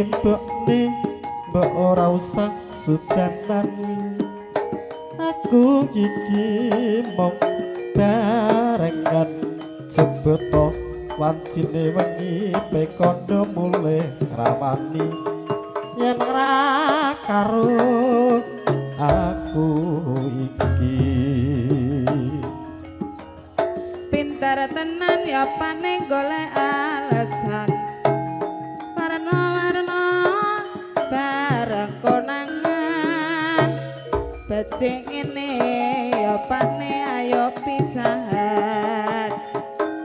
Mbokne mbok ora usah sujanan, aku iki mung barengan jeboto wancine wengi pekondo mulih rawani yen ora karo aku iki. Pinter tenan ya pane golek alasan, warna-warna bareng konangan, becik ngene ya pane ayo pisahan,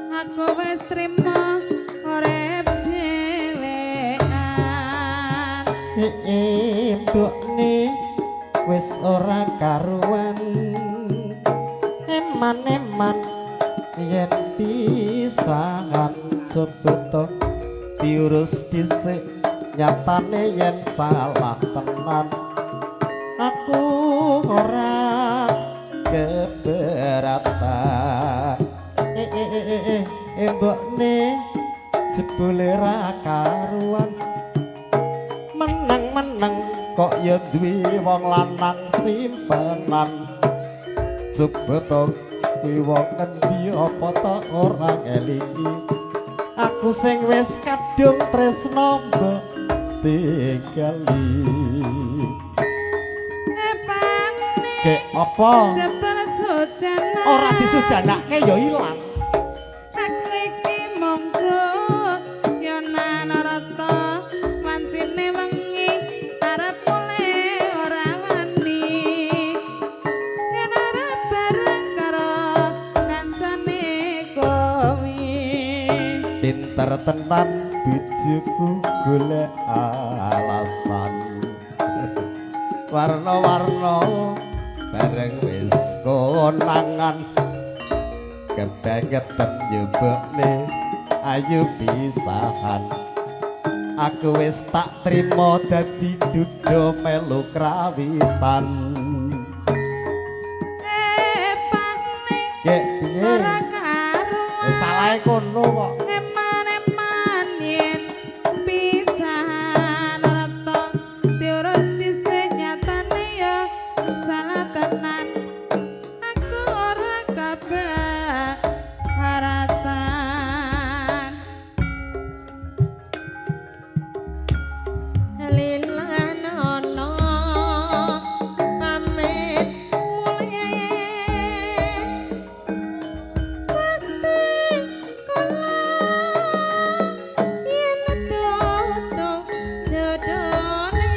aku wis trimo urip dhewean. Mbokne wis ora karuan, eman-eman yen pisahan coba diurus dhisik nyatane yen salah tenan aku ora keberatan. Mbokne jebule ra karuan, meneng-meneng kok ya duwe wong lanang simpenan, coba to kuwi wong endi apa ta ora ngelingi aku sing wis kadung tresno mbok tinggali. Kek apa? Jebul sujana ora disujanake ya ilang. Aku iki monggo yonan rata wancine wengi arep mulih ora wani, yen arep bareng karo kancane kowe. Pinter tenan bojoku golek alasan, warna-warna bareng wis konangan, kebangetan nyebokne ayo pisahan, aku wis tak trimo dadi duda melu krawitan. Epane kek piye ora karuan, wis salahe kono kok. Eman-eman yen pisahan rata diurus dhisik nyatane ya salah tenan, aku ora keberatan. Lilan ana pamit mulih pasti kula yen tutuk jodone.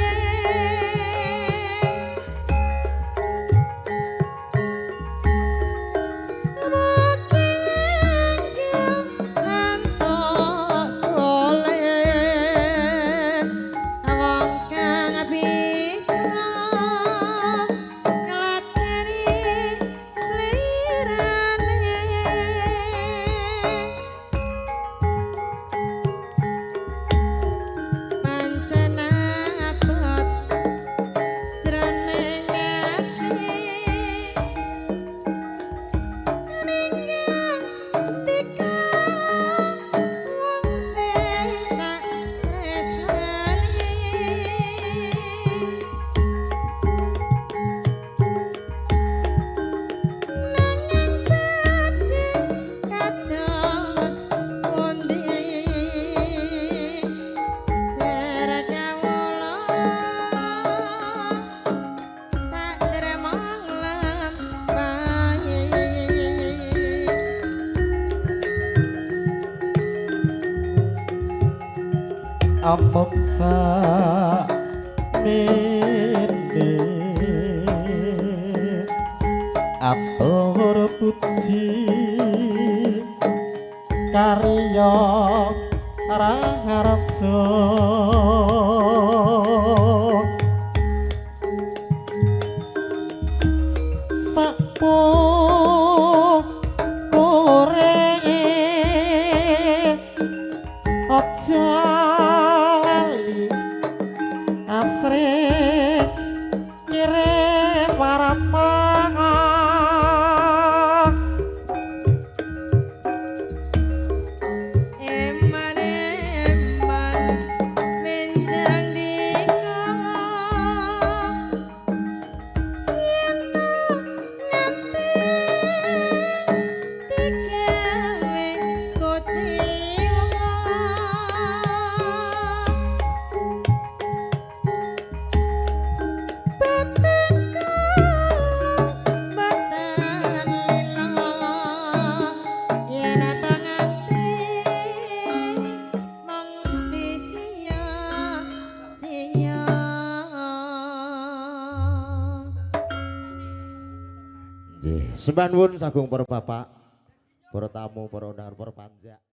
Amung sakmene atur puji karya raharja sakpukure aja lali asre kire warata. Sembah nuwun sagung para bapak, para tamu, para undangan, para panjak.